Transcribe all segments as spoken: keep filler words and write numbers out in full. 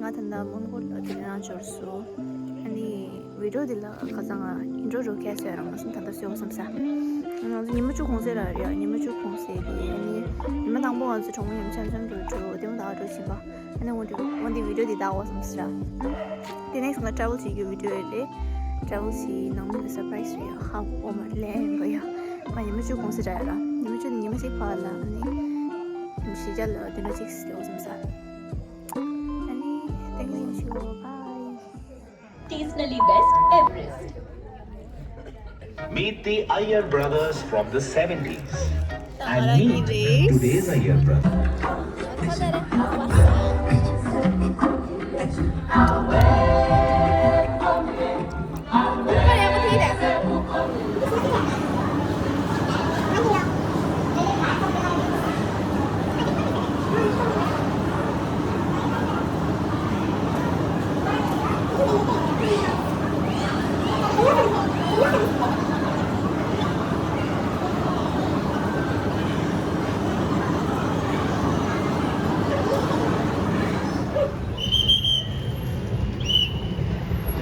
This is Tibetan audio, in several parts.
ང་ད་ལྟ་མོན་གྷོ་ལ་དེ་རང་འབྱོར་སོང་། ཨ་ནི་བི་ཌི་ཡོ་འདི་ལ་ཁ་སང་ང་ཨིན་ཊྲོ་རོ་ཁ་ཟེར་རང་མ་སོང་། ད་ལྟ་སོས་བསམ་ས། ང་ཚོ་ཉི་མ་བཅུ་གུང་སེང་ར་རེད། ཉི་མ་བཅུ་གུང་སེང་གི་ཨ་ནི་ཉི་མ་དང་པོ་ང་ཚོ་གྲོགས་མོ་མཉམ་འཆམ་འཆམ་འགྲོ་འགྲོ་དེ་མོ་ད་ག་འགྲོ་བཞིན་པ། ཨ་ནི་འོ་འདི་འོ་འདི་བི་ཌི་ཡོ་འདི་ད་བསམ་ས་ར། དེ་ནེག་སི་ཊི་ང་ཊ་རེ་ཝལ་བྱེད་རྒྱུ་བི་ཌི་ཡོ་རེད། ཊ་རེ་ཝལ་བྱེད་ནང་མི་ལ་སར་པ་རའི་སི་རེད། ཧ་གོ་མ་ལེན་གོ་ཡ། ང་ཉི་མ་བཅུ་གུང་སེང་ར་ཡ་ར། ཉི་མ་བཅུ་ནི་ཉི་མ་གཅིག་ཕར་ལ་ཨ་ནི་ཉི་མ་བཞི་བརྒྱ་ལ་བདུན་ཕྲག་གཅིག་སླེབས་བསམ་ས། Ani, thank you, bye. Seasonally best Everest. Meet the Iyer brothers from the seventies and meet today's Iyer brother.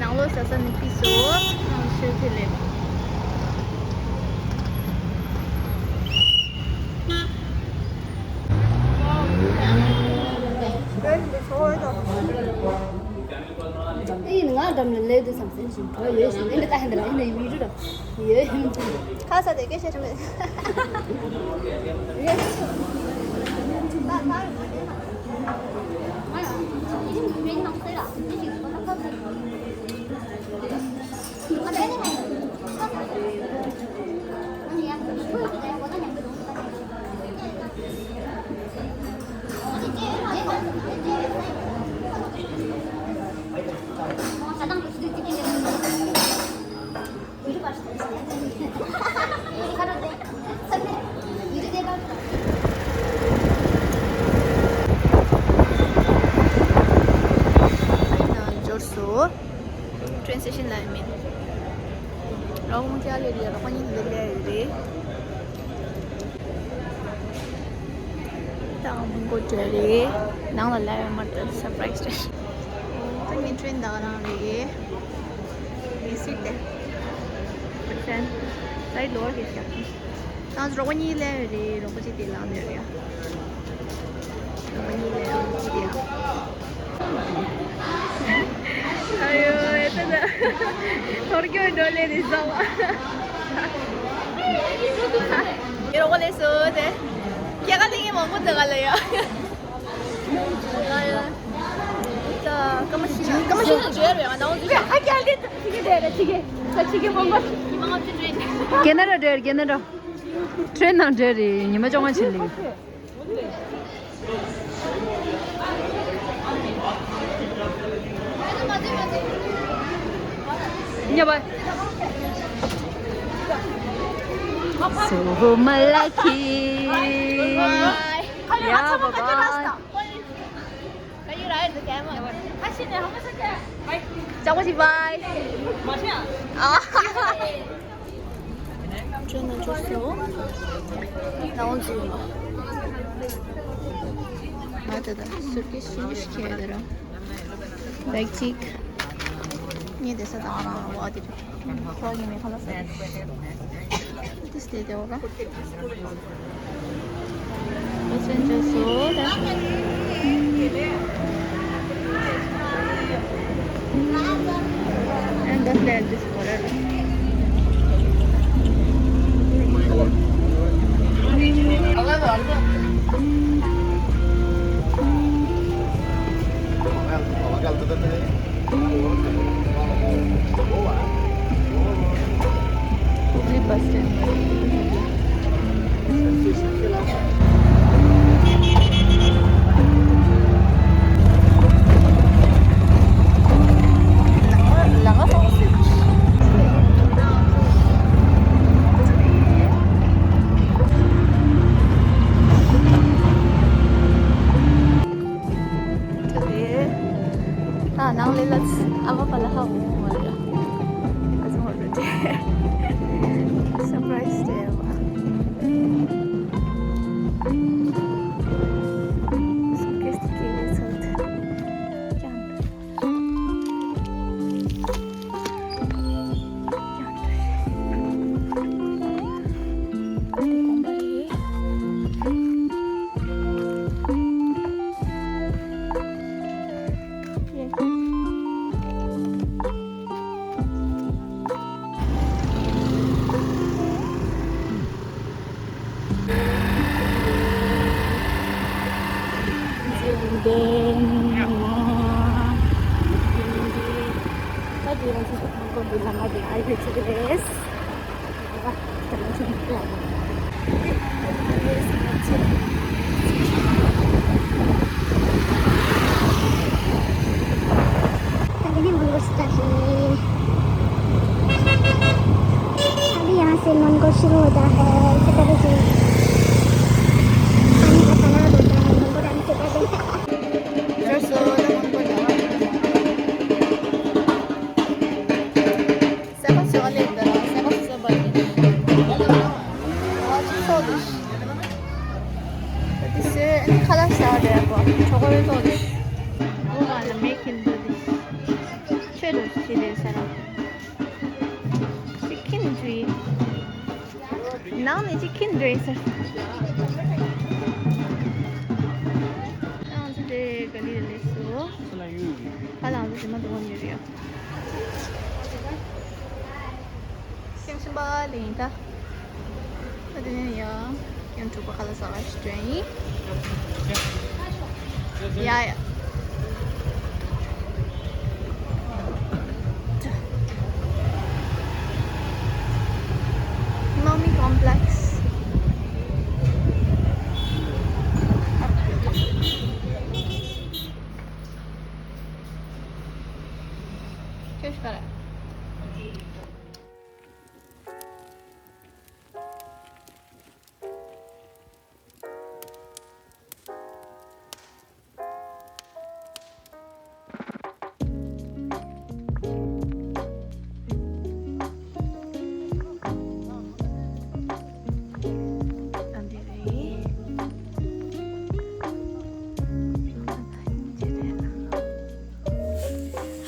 ནང་ལོགས་ཟ་ས་ནི་ཕི་སོ། ནང་ཤོད་དེ་ལེབ། ཨེ་ང་འགྲམ་ལ་ལས་དུ་བསམ་སེམས་ཤིང་གྲོ་ཡོད་ཞིང་ཨེ་འདི་ལྟ་ཧན་ད་ལ་ཨེ་ན་ཡུལ་རུ་ར་ཡོད་ཧན། ཁ་ས་དེ་སྐད་བཤད་ཐུབ་མེད། འབྱོར་སོང་། ཊེན་སི་ཊེ་ཤན་ལ་ཡིན་མིན། རོགས་མོ་ཅག་ལས་རེད། རོགས་གཉིས་ལས་ལས་རེད། ད་མི་མགོ་བྲེལ་རེད། ནང་ལ་ལས་ཡོད་མ་རེད། སར་པ་རའི་སི་རེད། ད་ངའི་ཊེན་ད་ག་རང་རེད། ངའི་སིཊ་དེ། ཊེན་སའིཌ་ལོ་ཝར་གི་ཤག་ད་རོགས་གཉིས་ལས་རེད། རོགས་གཅིག་དེ་ལངས་ནས་རེད། རོགས་གཉིས་ལས་རོགས་གཅིག་དེ་ཡང་། ཨ་ཡོ་ཨེ་ད་ད། ཐོར་སྐྱོན་འགྲོ་ལེ་རེད་བཟང་བ། ཡོ་རོགས་ལས་སོ་དེ། ཁྱེད་ཀ་ལིང་ངེ་མང་པོ་དེ་ག་ལ་ཡ། ཨ་ཡོ། ད་ཀ་མ་ཤི་ན་ཀ་མ་ཤི་ན་འཇོལ་བའི་ང་ནང་འཇོལ་ཧ་ཀྱང་ལེ་ད་ཅི་གི་རེད་ད་ཅི་གི་ད་ཅི་གི་མང་པོ། ཉི་མ་ལྔ་བཅུ་ཊེན། རྒན་ན་ར་འདྲེར་རྒན་ན་ར། ཊེན་ནང་འདྲེ་རེད། ཉི་མ་བཅོ་ལྔ་ཕྱིན་ལེ། ཉེ་བ། So my lucky. Yeah, bye bye. ཅག་པོ་ཅིག་བྷའི། ཨ། ཊེན་ནང་འབྱོར་སོང་། ནང་འཛུལ་ལ། ང་ད་ལྟ་སུཊ་ཀེ་སི་ཆུང་ཆུང་ཞིག་ཁྱེར་ཡོད་ར། བེག་གཅིག་གཉིས་དེ་ས་དང་རང་བ་དེ་རེད། ཁོ་གི་མེ་ཁ་ལ་ས། ཏིས་དེ་དེ་འོ་ར། Passenger so that and the flight is correct. Hubli bus stand. ཨ་ནང་ལས་ལ་ཨ་མ་པ་ལ་ཧ་འོང་བ་རེད། ཨ་ཙི་མོ་རེད་དེ། སར་པ་རའི་སི་རེད་བ། སུཊ་ཀེ་སི་དེ་སྐྱེལ་ཚར་ཏེ་ཀྱང་། Then, uh, ད་དེ་རང་ཚོ་མོན་གྷོ་འདི་ལམ་ཁ་དེ་ཨའི་ཝེ་ཆགས་ཀྱི་རེད། ད་དེ་ནས་མོན་གྷོ་སི་ཊ་རེད། अभी यहाँ से मोनको शुरू होता है, छत्रपति। पानी का तालाब होता है, मोनको डांग से पहले। ཅིག་ཁྱིམ་འགྲོ་ཡིན། ནང་ནས་ཅིག་ཁྱིམ་འགྲོ་ཡིན་ཟེར། ང་ཚོ་དེ་ག་ལི་ལ་སླེབས་སོང་། ཁ་ལག་ཚོ་ཇི་མ་འདུག་གོ་ཉོས་ཡོད། ཁྱིམ་གསུམ་པ་ལ་ཡིན་ད། ད་དེ་ནས་ཡང་ཁྱིམ་དྲུག་པ་ཁ་ལག་ཟ་བ་ཞིག་འགྲོ་ཡིན། ཡ་ཡ། Mommy complex.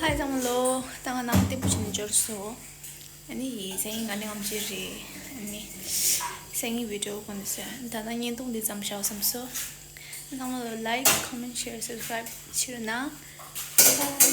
ཧའི་ཚང་མ་ལོ། ད་ང་ནང་བདེ་པོ་བྱས་ནས་འབྱོར་སོང་། ཨ་ནི་ཡི་སང་ཉིན་ང་ནི་ངམ་ཅི་རེད། ཨ་ནི་སང་ཉིན་བི་ཌི་ཡོ་གོན་ནས་སོང་། ད་ལྟ་བརྙན་ཐུང་འདི་ཙམ་བྱའོ་བསམ་སོང་། ཚང་མ་ལ་like, comment, share, subscribe བྱེད་རོགས་གནང་།